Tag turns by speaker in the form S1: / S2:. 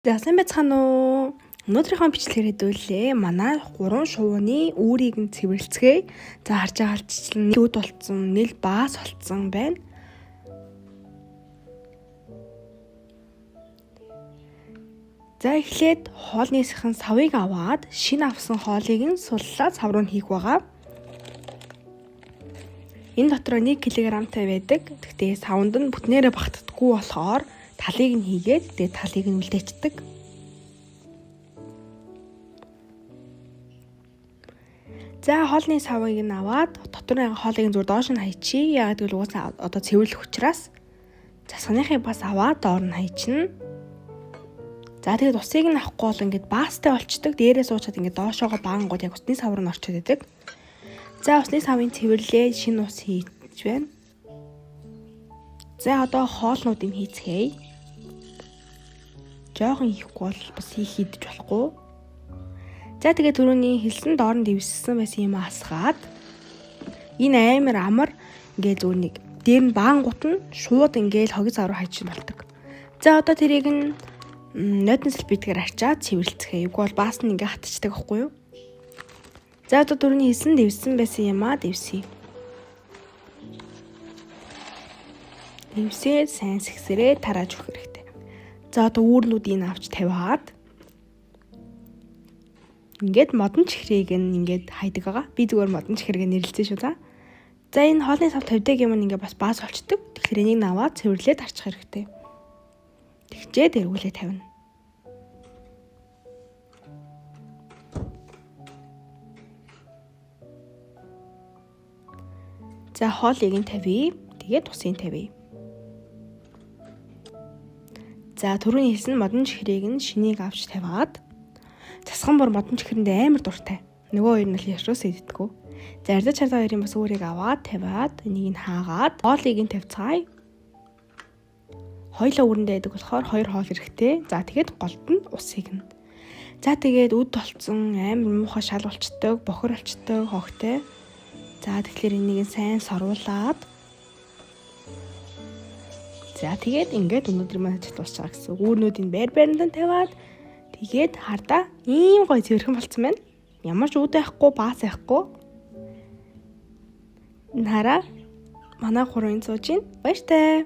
S1: За сайн байцгаана уу? Өнөөдрийнхөө бичлэгээр хэдүүлээ. Манай 3 шувууны үүрийг нь цэвэрлэцгээе. За харж байгаачлан үд болцсон, нэл баас болцсон байна. За эхлээд хоолны хэсгийн савыг аваад шинэ авсан хоолыг нь суллаад сав руу хийх байгаа. Энэ дотор 1 кг-тай байдаг. Гэхдээ савнд нь бүтнээрээ багтдаггүй болохоор талыг нь хийгээд тэгээд талыг нь үлдээчдэг. За хоолны савыг нь аваад дотор нь хоолыг нь зүгээр доош нь хайчи. Яагаад гэвэл угаасаа одоо цэвэрлэх учраас засганыхыг бас аваад доор нь хайчна. За тэгээд усыг нь авахгүй бол ингээд баастай болчдөг. Дээрээ суучаад ингээд доошоогоо баангууд яг усны сав руу нь орчод идэг. За усны савын цэвэрлээ шинэ ус хийж байна. За одоо хоолнуудыг хийцгээе. Жохон хийхгүй бол бас хийх идэж болохгүй. За тэгээд түрүүний хэлсэн доор нь дэвссэн байсан юм асгаад энэ амар амар ингээд зүгээр нэг дээр нь баангууд нь шууд ингээд хоги зав руу хайчих болдог. За одоо тэрийг нь нодон салфеткээр арчаад цэвэрлэцгээе. Үгүй бол баас нь ингээ хатчихдаг байхгүй юу? За одоо түрүүний хэлсэн дэвссэн байсан юм аа дэвсье. Дэвсээ сайн сэгсэрээ тарааж өгөх хэрэгтэй. За одоо үүрнүүдийг авч тавиад ингээд модон чихрийг нь ингээд хайдаг байгаа. Би зүгээр модон чихэргээ нэрлэлцэн шүү за. За энэ хоолны сав тавьдаг юм нь ингээд бас баас болчдөг. Тэгэхээр энийг аваад цэвэрлээд арчих хэрэгтэй. Тэгчээд эргүүлээ тавина. За хоолыг нь тавья. Тэгээд усыг тавья. За түрүүний хэлсэн модон чихрийг нь шинийг авч тавиад засган бор модон чихрэндээ амар дуртай. Нөгөө хоёр нь л яшроос иддэггүй. За ардаж чардаа хоёрын бас өөрийг аваад тавиад энийг нь хаагаад хоолыг нь тавьцгаая. Хоёлоо үүрэндээ байдаг болохоор хоёр хоол хэрэгтэй. За тэгээд голд нь усыг нь. За тэгээд үд толцсон амар муухай шал болчдөг, бохор болчдөг хогтой. За тэгэхээр энийг нь сайн соруулад за тэгээд ингээд өнөөдөр маань ажил дуусч байгаа гэсэн. Үүрнүүдийг байр байранд тавиад тэгээд хардаа ийм гоё цэвэрхэн болцсон байна. Ямар ч үд байхгүй, баас байхгүй. Нараа манай гурвын сууж байна. Баяртай.